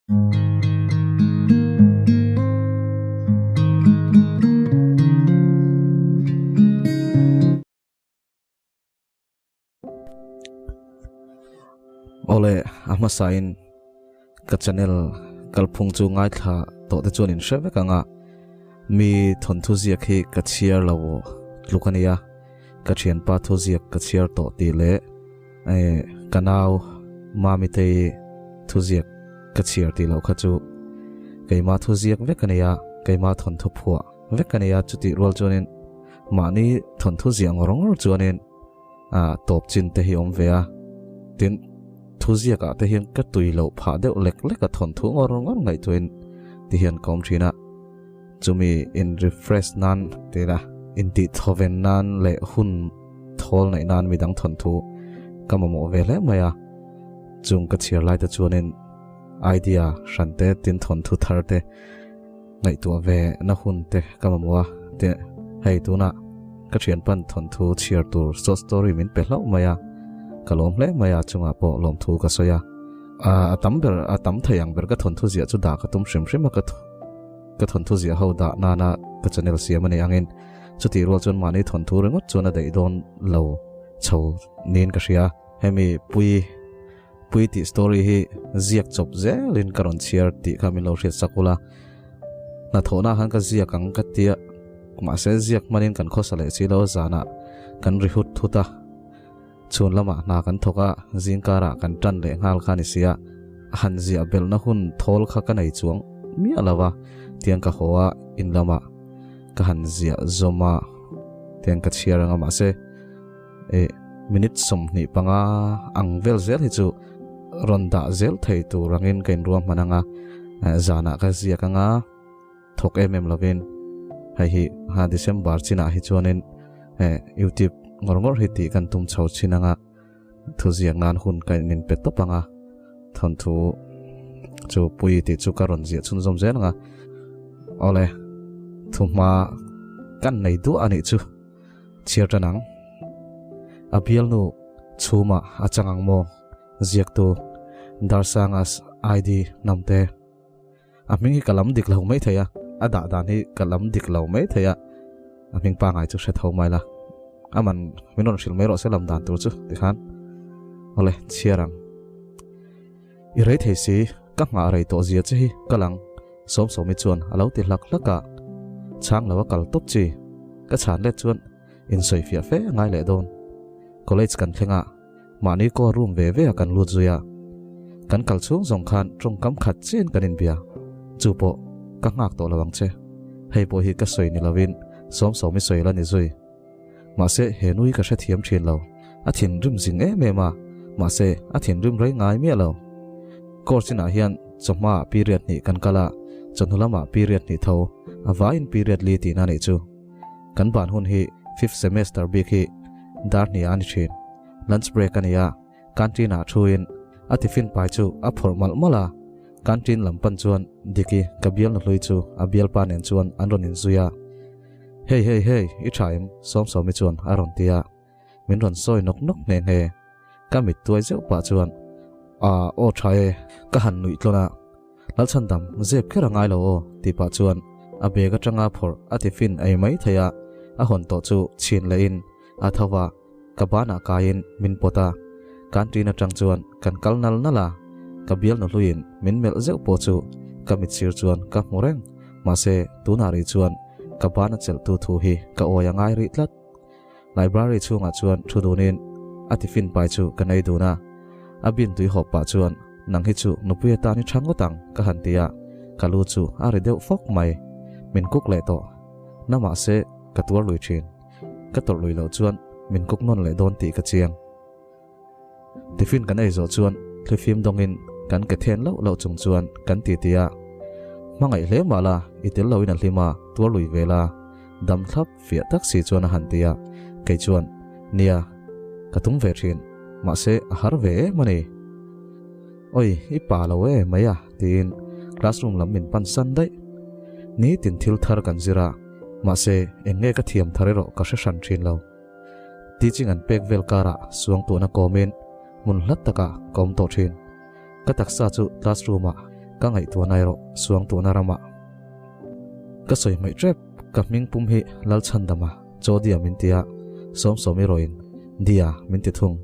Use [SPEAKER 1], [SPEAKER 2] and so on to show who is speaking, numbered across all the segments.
[SPEAKER 1] Awle a hmasain ka channel kalphung chu ngaithla tawh te chuan in hre vek anga mi thawnthu ziak hi ka chhiar lo tluk ania ka thianpa thu ziak ka chhiar tawh tih leh ka nau mami te thu ziak ka chhiar tih loh kha chu keima thu ziak vek ania keima thawnthu phuah vek ania chutih rual chuanin mahni thawnthu ziah ngawr ngawr chuanin a tawp chin te hi awm ve a tin thu ziak ah te hian ka tui loh phah deuh lek lek a thawnthu ngawr ngawr ngaihtuahin ti hian ka awm thin a chumi in refresh nan tila intih thawven nan leh hun thawl neih nan midang thawnthu ka mamawh ve hle mai a chung ka chhiar lai te chuanin idea hran te tin thawnthu thar te Ngaihtuah ve na hun te ka mamawh a, te hei tunah ka thianpan thawnthu chhiar tur short story min pe hlauh mai a, ka lawm hle mai a chungah pawh lawmthu ka sawi a. A tam ber a tam thei ang ber ka thawnthu ziah chu dah ka tum hrim hrim a, ka ka thawnthu ziah ho dah nana ka channel siam a ni angin chutih rual chuan mahni thawnthu ringawt chuan a daih dawn lo chho niin ka hria. Hemi pui. Pui tih story hi ziak chawp zelin ka rawn chhiar tih kha min lo hriat sak ula. Hnathawhna khan ka ziak ang ka tia mahse ziak hmanin kan khawsa leh si lo zanah kan ri hut thut a. Chhun lamah hna kan thawk a, zingkarah kan tan leh nghal kha ni sia. Han ziah belhna hun thawl kha ka nei chuang miah lo a, tiang ka haw a in lamah ka han ziah zawm a, tiang ka chhiar anga mahse. E minute 25 ang vel zel hi chu rawn dah zel thei tur angin ka inruahman anga zanah ka ziak anga thawk em em lovin hei hi ha December chinah hi chuanin YouTube ngawr ngawr hi tih kan tum chho chin anga thu ziak nan hun ka in pe tawp anga thawnthu chu pui tih chu ka rawn ziah chhunzawm zel anga awle thuhma kan nei duah anih chu. Chhiar tan ang. A bialnu chhuma a chang ang maw? Ziaktu Darsangas ID Namte. A hming hi ka lam dik lo mai thei a, a dah dan hi ka lam dik lo mai thei a, a hming pangai chu hre tho mai la. Aman min rawn hrilh mai rawh se lam dan tur chu tikhan. Awle, chhiar ang. I rei thei si, ka nghah rei tawh zia che hi ka lang, Sawmsawmi chuan a lo ti hlak hlak a. Chhang lo a kal tawp chi. Ka chhan let chuan insawi fiah fe ngai leh dawn. College kan thleng a, mahni kaw room ve ve a kan lut zui a. Kan kal chhung zawng khan tawngkam khat chiin kan inbia. Chu pawh ka nghak tawh lo ang che. Hei pawh hi ka sawi ni lovin Sawmsawmi sawi la ni zui. Mahse he nui ka hrethiam thin lo. A thinrim zing em em a, mahse a thinrim rei ngai miah lo. Course inah hian chawhma ah period hnih kan kal a, chawhnu lamah period hnih tho, a vaiin period li tihna anih chu. Kan ban hun hi fifth semester bik hi dar hnih ah a ni thin. Lunch break a ni a, canteen ah thuin a tiffin pai chu a phawrh malh malh a, canteen lam pan chuan Diki ka bialna hlui chu a bialpa nen chuan an rawn inzui a. Hey hey hey, i tha em? Sawmsawmi chuan a rawn ti a, min rawn sawi nawk nawk nghe nghe. Ka mit tuai zeuh pah chuan, Aa, aw tha e, ka han nuih tlawn a. Lalchhandam, zep kher a ngai lo aw, tih pah chuan a bag atanga phawrh a tiffin ei mai thei a, a hawn tawh chu chhin lehin a tho va, ka banah kaiin min pawt a. Canteen atang chuan kan kal nal nal a, ka bialnu hluiin min melh zeuh pawh chu ka mitsir chuan ka hmu reng. Mahse, tunah rih chuan ka bana chelhtu thu hi ka awi a ngai rih tlat. Library chhungah chuan thu dunin a tiffin pai chu ka nei dun a. A bin tui hawp pah chuan, Nang hi chu nupui atan i tha ngawt ang, ka han ti a. Ka lu chu a ri deuh fawk mai. Min kuk leh tawh. Na mahse, ka tuar lui thin. Ka tawrh lui loh chuan min kuk nawn leh dawn tih ka chiang. Tiffin kan ei zawh chuan thlifim dawngin kan ke then loh loh chung chuan kan ti ti a. Hmangaih hle mah la, i tel loin a hlim a, tuar lui ve la, dam thlap fiah tak si chuan a han ti a. Kei chuan, Nia, ka tum ve thin, mahse a har ve em a ni. Oi, i pa lo e mai a, tiin classroom lam min pan san daih. Nitin thil thar kan zir a, mahse eng nge ka thiam thar erawh ka hre hran thin lo. Teaching an pek vel karah suang tuhna kawmin hmun hlat takah ka awm tawh thin. Ka taksa chu classroom ah Ka ngaihtuahna erawh Suangtuahna ramah ka sawi hmaih tep. Ka hming pum hi Lalchhandama Chawdia min ti a, Sawmsawmi rawhin Dia min ti thung.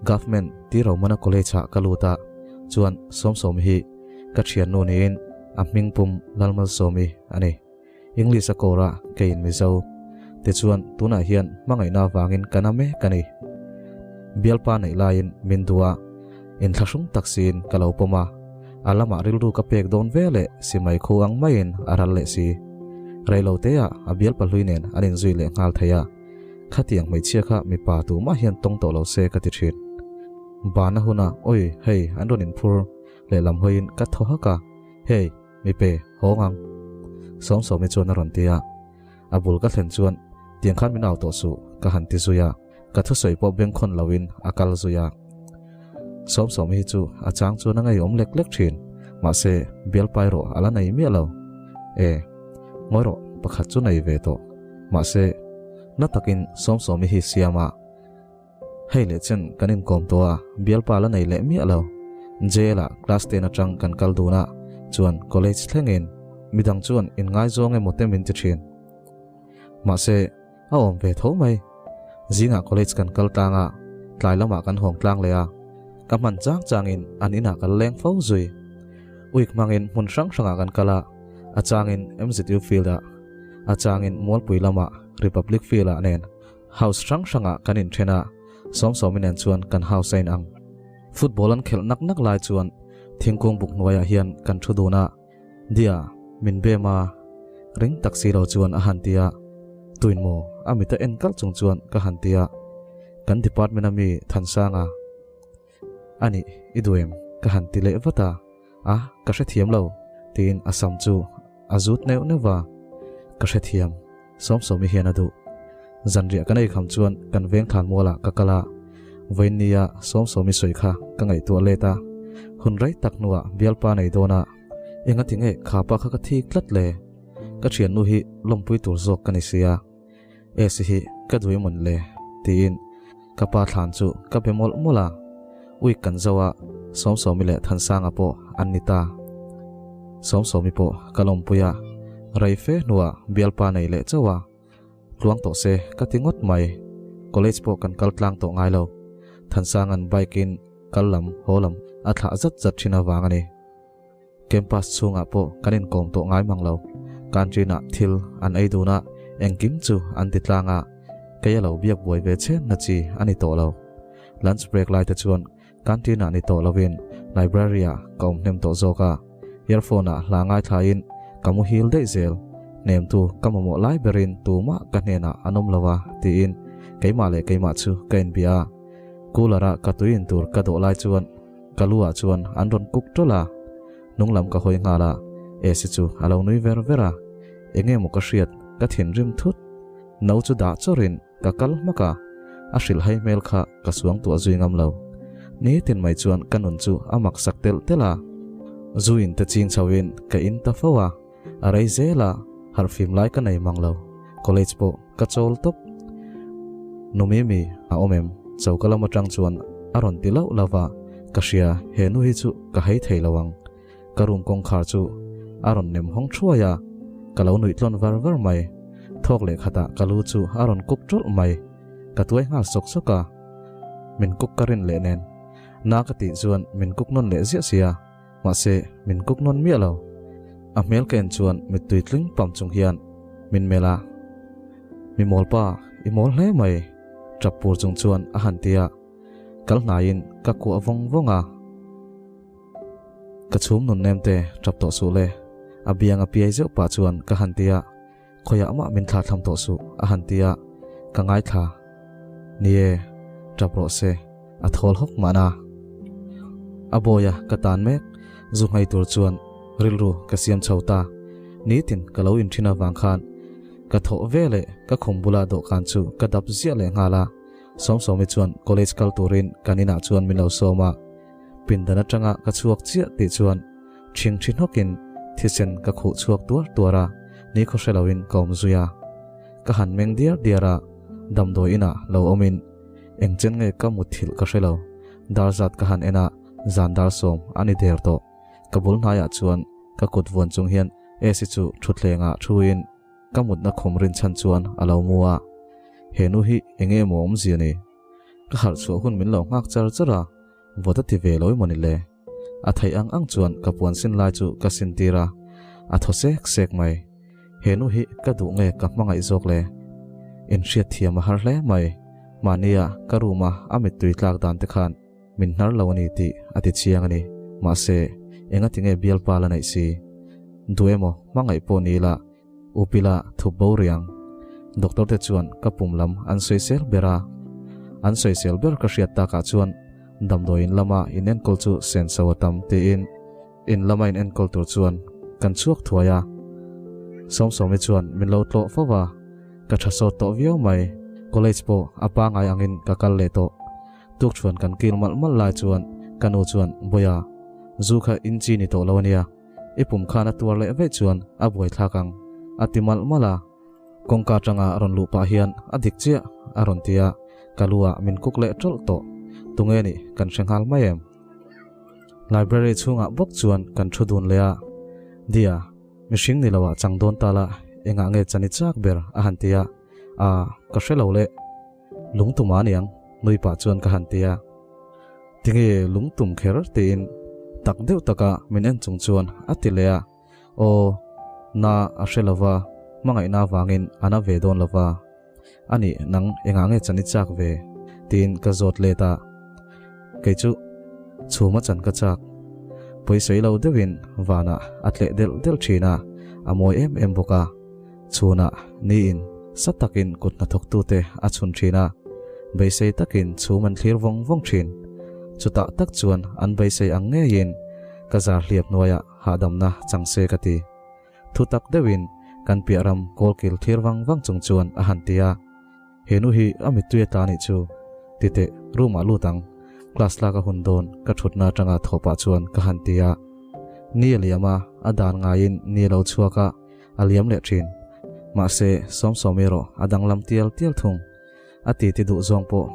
[SPEAKER 1] Government ti Romana College ah ka lut a, chuan Sawmsawmi hi ka thiannu niin a hming pum Lalmalsawmi a ni. English a kawr a, keiin Mizo. Tichuan, tunah hian hmangaihna avangin ka na mek a ni. Bialpa neih laiin min duh a, inthlahrung tak siin ka lo pawm a. A lamah rilru ka pek dawn ve leh simai khu ang maiin a ral leh si. Reilo teah a bialpa hlui nen an inzui leh nghal thei a. Khatiang hmeichhia kha mipa tumah hian tawng tawh lo se ka ti thin. Bana huna, Oi, hei, an rawn inphur lehlam hawiin ka thaw hak a, Hei, Mipe, hawng ang. Sawmsawmi chuan a rawn ti a. A bul ka thlen chuan, Tiang khan min au tawh suh, ka han ti zui a. Ka thusawi pawh bengkhawn loin a kal zui a. Sawmsawmi hi chu a chang chuan a ngeiawm lek lek thin. Mahse, bialpai rawh a la nei miah lo. E, ngawi rawh, pakhat chu nei ve tawh. Mahse, na takin Sawmsawmi hi siam a. Hei leh chen kan inkawm tawh a, bialpa la nei leh miah lo. Jail ah class ten atang kan kal dun a, chuan college thlengin midang chuan inngaizawng emaw te min ti thin. Mahse, a awm ve tho mai. Zingah college kan kal tlang a, tlai lamah kan hawng tlang leh a. Ka hman chang changin an inah kan leng fo zui. Week hmangin hmun hrang hrangah kan kal a, a changin MZU field ah, a changin Mualpui lamah Republic field ah nen. House hrang hrangah kan inthen a, Sawmsawmi nen chuan kan house a inang. Football an khelh nak nak lai chuan thingkung buk hnuaiah hian kan thu dun a, Dia, min bem a, ring tak si lo chuan a han ti a, Tuin maw? A mita en kalh chung chuan ka han ti a, Kan department a mi Thansanga a nih i duh em? Ka han ti leh vat a, A, ka hrethiam lo, tiin a sam chu a zut neuh neuh va, Ka hrethiam. Sawmsawmi hian a duh. Zanriah kan ei kham chuan kan veng thlan mualah ka kal a, vawiinnia Sawmsawmi sawi kha ka ngaihtuah let a, hun rei tak hnuah bialpa nei dawn a, engati nge kha pa kha ka thik tlat le? Ka thiannu hi lawmpui tur zawk ka ni sia, Esi hi ka duh i mawn le? tiin ka pa thlan chu ka be mawlh mawlh a, week kan zo a, Sawmsawmi leh Thansanga pawh an ni ta. Sawmsawmi pawh ka lawmpui a, rei fe hnuah bialpa nei leh chauh a, tluang tawh se ka ti ngawt mai. College pawh kan kal tlang tawh ngai lo. Thansanga'n bike in kal lam haw lam a thlah zat zat thin avang a ni. Campus chhungah pawh kan inkawm tawh ngai mang lo. Canteen ah thil an ei dun a, engkim chu an ti tlang a, kei a lo biak buai ve chen na chi a ni tawh lo. Lunch break lai te chuan canteen ah ni tawh lovin library ah ka awm hnem tawh zawk a, earphone ah hla ngaithlain ka muhil daih zel. Hnemtu ka mamawh lai berin tumah ka hnenah an awm lo a tiin keimah leh keimah chu ka inbia a. Cooler a ka tui in tur ka dawh lai chuan Ka lu ah chuan an rawn kuk tawlh a, hnung lam ka hawi nghal a, Esi chu a lo nui ver ver a, eng nge maw ka hriat, ka thinrim thut. No chu dah chawrin ka kal hmak a, a hrilh hai hmel kha ka suang tuah zui ngam lo. Nitin mai chuan ka nun chu a mak sak telh telh a, zu in te ching chho in ka in ta fo a, a rei zel a, harhfim lai ka nei mang lo, college pawh ka chawl tawp. Nu Mimi a awm em? Choka lam atang chuan a rawn ti lauh lauh a, ka hria he nu hi chu ka hei thei lo ang. Ka room kawngkhar chu a rawn nem hawng thuai a, ka lo nuih tlawn var var mai. Thawk leh khatah ka lu chu a rawn kuk tawlh mai, ka tuai nghal sawk sawk a, min kuk ka rin leh nen. Na ka tih chuan min kuk nawn leh ziah sia. Mahse, min kuk nawn miah lo. A hmel ka en chuan mittui tling pam chung hian min melh a. Mi mawl pa, i mawl hle mai, tap pur chung chuan a han ti a. Kal hnaiin ka kuah vawng vawng a. Ka chhum nun nem te tap tawh suh le, a biang a piai zeuh pah chuan ka han ti a. Khawiah mah min thla thlam tawh suh, a han ti a, ka ngaithla. Ni e, tap rawh se, a thawl hawk mahna. A bawia ka tan mek, zu nghei tur chuan rilru ka siam chho ta. Nitin ka lo inthin avang khan ka thawh ve leh ka khum bula dawhkan chu ka dap ziah leh nghal a. Sawmsawmi chuan college kal turin kan inah chuan min lo sawm a. Pindan atanga ka chhuak chiah tih chuan Ṭhing ṭhi hnawkin thisen ka khuh chhuak tuar tuar a, ni khaw hre loin ka awm zui a. Ka han meng diar diar a, damdawi inah lo awmin eng chen nge ka mutthilh ka hre lo. Dar zat ka han en a, zan dar sawm a ni der tawh. Ka bul hnaiah chuan ka kut vuan chung hian Esi chu thutthlengah thuin ka mutna khum rinchhan chuan a lo mu a. He nu hi eng nge maw awmzia ni? Ka harh chhuah hun min lo nghak char char a, vawt a ti ve lo emaw ni le? A theih ang ang chuan ka puan sin lai chu ka sin tir a, a thaw sek sek mai. He nu hi ka duh nge ka hmangaih zawk le? Inhriat thiam a har hle mai. Mahnia ka room a a mittui tlak dan te khan min hnar lo a ni tih a ti chiang a ni. Mahse, engati nge bialpa la neih si? Duh emaw hmangaih pawh ni ila Upila thup bo riang. Doctor te chuan ka pum lam an sawisel ber a. An sawisel ber ka hriat takah chuan damdawiin lama inenkawl chu senso a tam tiin in lama inenkawl tur chuan kan chhuak thuai a. Sawmsawmi chuan min lo tlawh fo va, ka tha sawt tawh viau mai. College pawh a pangai angin ka kal leh tawh. Tukṭhuan kan kil malh malh lai chuan ka nu chuan, Bawia, zu kha in chi ni tawh lo a nia. I pum khan a tuar leh veih chuan a buaithlak ang, a ti malh malh a. Kawngka atanga rawn luh pah hian a dik chiah a rawn ti a, ka lu ah min kuk leh tawlh tawh. Tunge nih kan hre nghal mai em? Library chhungah bawk chuan kan thu dun leh a, Dia, mihring ni loah chang dawn ta la, engah nge chan i chak ber? a han ti a, Aa, ka hre lo le. Lungtum a niang, nui pah chuan ka han ti a. Tinge lungtum kher tiin tak deuh taka min en chung chuan a ti leh a, Aw, na a hre lova, hmangaihna avangin a na ve dawn lova. Anih nang engah nge chan i chak ve? tiin ka zawt let a. Kei chu chhuma chan ka chak. Pawisawi lo deuhin vanah a tleh delh delh thin a, a mawi em em bawk a. Chhunah niin sa takin kut hnathawktute a chhun thin a, beisei takin chhum an thlir vawng vawng thin. Chutah tak chuan an beisei ang ngeiin ka zar hliap hnuaiah hahdamna chang se ka ti. Thu tak deuhin kan piah ram kawlkil thlir vang vang chung chuan a han ti a. He nu hi a mittui a tla nih chu. Titeh, room ah lut ang. Class lak a hun dawn ka thutna atanga thawh pah chuan ka han ti a. Ni a liam a, a dan ngaiin ni a lo chhuak a. A liam leh thin. Mahse, Sawmsawm erawh a danglam tial tial thung. A titi duh zawng pawh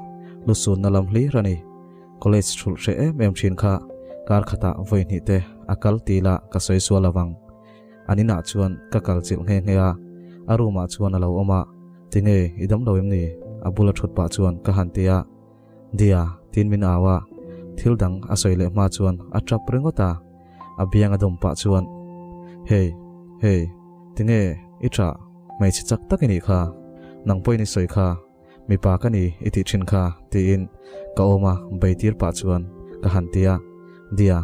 [SPEAKER 1] lusunna lam hlir a ni. College thulh hreh em em thin kha kar khatah vawi hnih te a kal ti la ka sawi sual avang. An inah chuan ka kal chilh nghe nghe a, a room ah chuan a lo awm a, Tinge i dam lo em ni? A bula thut pah chuan ka han ti a. Dia, tiin min au a, thil dang a sawi leh hma chuan a tap ringawt a, a biang a dawm pah chuan, Hey, hey, tinge i tah, hmeichhe chak tak i nih kha, nang pawhin i sawi kha, mipa ka ni i tih thin kha, tiin ka awm a bei tir pah chuan ka han ti a, Dia,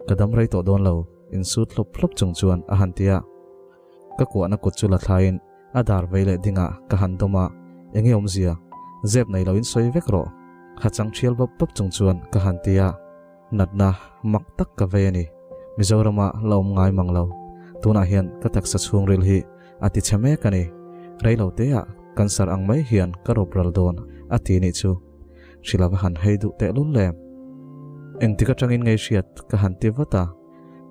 [SPEAKER 1] ka dam rei tawh dawn lo, insut hlawp hlawp chung chuan a han ti a, ka kuahna kut chu la thlaiin, A dar vei leh dingah ka han dawm a, enge awmzia? Zep nei loin sawi vek rawh. Ha chang thial bawp bawp chung chuan ka han ti a, natna mak tak ka vei a ni. Mizorama la awm ngai mang lo. Tunah hian ka taksa chhungril hi a ti chhe mek a ni. Rei lo teah cancer ang mai hian ka rawp ral dawn a ti nih chu. Hrilh ava han hei duh tehlul le. Engtik atangin ngei hriat ka han ti vat a.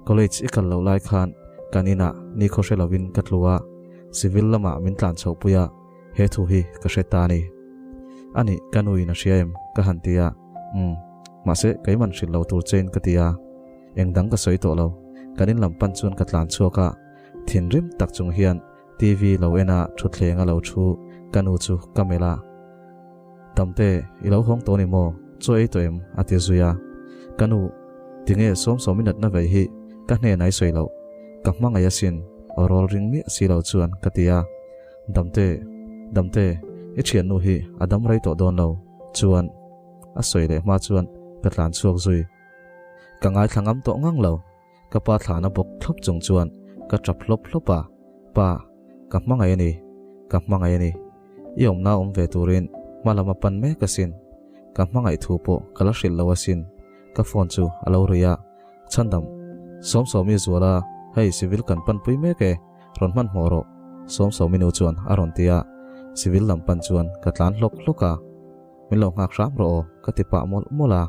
[SPEAKER 1] College i kal loh lai khan kan inah nikhaw hre lovin ka tlu a, civil lamah min tlan chhohpui a, he thu hi ka hre ta a ni. A nih, ka nuin a hria em? ka han ti a, Umm, mahse keiman hrilh lo tur chein ka ti a, eng dang ka sawi tawh lo. Kan in lam pan chuan ka tlan chhuak a, thinrim tak chung hian TV lo en a thutthleng a lo thu ka nu chu ka melh a. Tamte, i lo hawng tawh ni maw? Chaw ei tawh em? a ti zui a. Ka nu, tinge Sawmsawmi natna vei hi ka hnenah i sawi loh? Ka hmangaih asin, aw rawl ring miah si lo chuan ka ti a. Damte, Damte, i thiannu hi a dam rei tawh dawn lo. Chuan, a sawi leh hma chuan ka tlan chhuak zui. Ka ngaithla ngam tawh ngang lo. Ka pa thlahna bawk thlawp chung chuan ka tap hlawp hlawp a, Pa, ka hmangaih a ni, ka hmangaih a ni. I awmna awm ve turin hma lam a pan mek asin. Ka hmangaih thu pawh ka la hrilh lo asin. Ka phone chu a lo ri a, Chhandam, Sawmsawmi zual a, hei civil kan panpui mek e, rawn hmanhmawh rawh, Sawmsawmi nu chuan a rawn ti a, civil lam pan chuan ka tlan hlawk hlawk a, Min lo nghak hram rawh aw, ka ti pah mawlh mawlh a.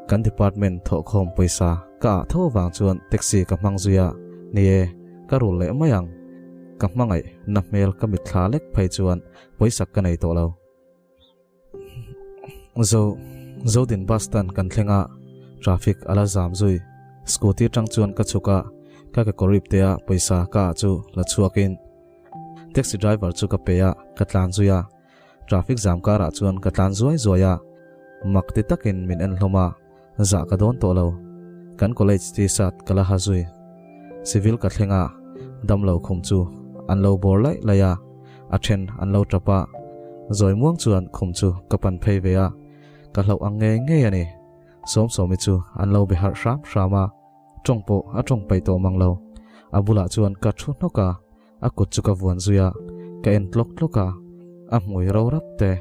[SPEAKER 1] Kan department thawhkhawm pawisa ka ah tho avang chuan taxi ka hmang zui a, ni e, ka rul leh mai ang. Ka hmangaih na hmel ka mitthla lek phei chuan pawisak ka nei tawh lo. Zo, Zodin bus stand kan thleng a, traffic a la zam zui. Scooty atang chuan ka chhuk a, ka kekawr ip te a pawisa ka ah chu la chhuak in taxi driver chu ka pe a, ka tlan zui a. Traffic jam karah chuan ka tlan zuai zuai a, mak ti takin min en hlawm a, zah ka dawn tawh lo. Kan college t-shirt ka la ha zui. Civil ka thleng a, damlo khum chu an lo bawr laih laih a, a then an lo tap a, zawi muang chuan khum chu ka pan phei ve a, ka hlauh ang ngei ngei a ni. Sawmsawmi chu an lo be harh hram hram a, tawng pawh a tawng paih tawh mang lo. A bulah chuan ka thu hnawk a, A kut chu ka vuan zui a, ka en tlawk tlawk a, a hmui ro rap te.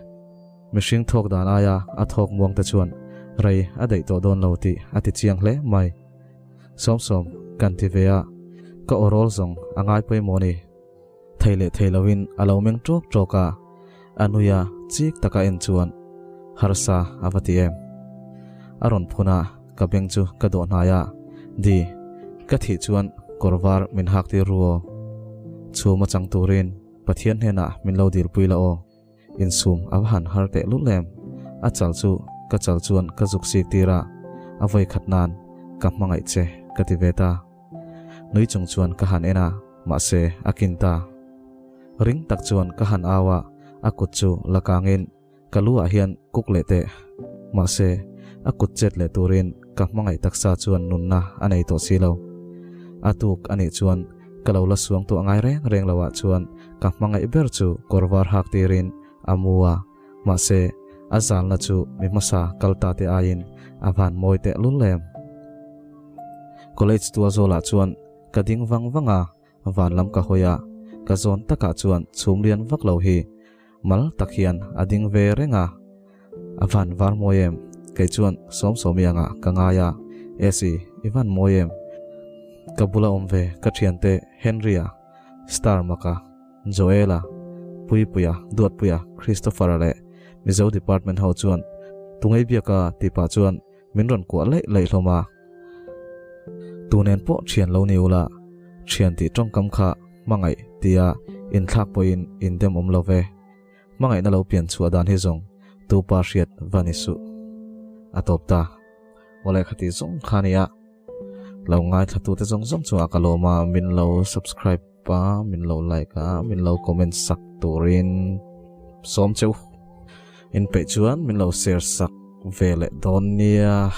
[SPEAKER 1] Mihring thawk dan aia a thawk muang te chuan rei a daih tawh dawn lo tih a ti chiang hle mai. Sawmsawm kan ti ve a, ka aw rawl zawng a ngai pawimawh a ni. Thei leh thei loin a lo meng ṭawk ṭawk a, a nui a chik taka en chuan harsa a va ti em. A rawn phun a, ka beng chu ka dawh hnai a, Di, ka thih chuan kawr var min hak tir ru aw. Chhum a chang turin Pathian hnenah min lo dilpui la aw. Insum a va han har teh lul em. A chal chu ka chal chuan ka zuk sik tir a, a vawi khat nan ka hmangaih che ka ti ve ta. Nui chung chuan ka han en a, mahse a kin ta. Ring tak chuan ka han au a, a kut chu la kangin ka lu ah hian kuk leh teh. Mahse, a kut chet leh turin ka hmangaih taksa chuan nunna a nei tawh si lo. A tuk a nih chuan ka lo la suang tawh ngai reng reng lo ah chuan ka hmangaih ber chu kawr var hak tirin a mu a, mahse, a zalna chu mi hmasa kal ta te aiin a van mawi teh lul em. College tualzawlah chuan ka ding vang vang a, Van lam ka hawi a, ka zawn takah chuan chhum lian vak lo hi mal tak hian a ding ve reng a. A van var mawi em? Kei chuan Sawmsawmi angah ka ngai a, Esi, i van mawi em? Ka bula awm ve ka thiante Henry-a, Star Maka, Joel-a, Puipuia, Duatpuia, Christopher-a leh Mizo department ho chuan Tungei biaka tih pah chuan Min rawn kuah laih laih hlawm a. Tu nen pawh thian lo ni ula, thian tih tawngkam kha hmangaih tia inthlak pawhin indem awm lo ve. Hmangaihna lo pian chhuah dan hi zawng tu pa hriat va ni suh. A tawp ta. Awle khati zawng kha nia. Lo ngaithla tute zawng zawng chungah ka lawm a, min lo subscribe a, min lo like a, min lo comment sak turin sawm cheu. Inpeih chuan min lo share sak ve leh dawn nia.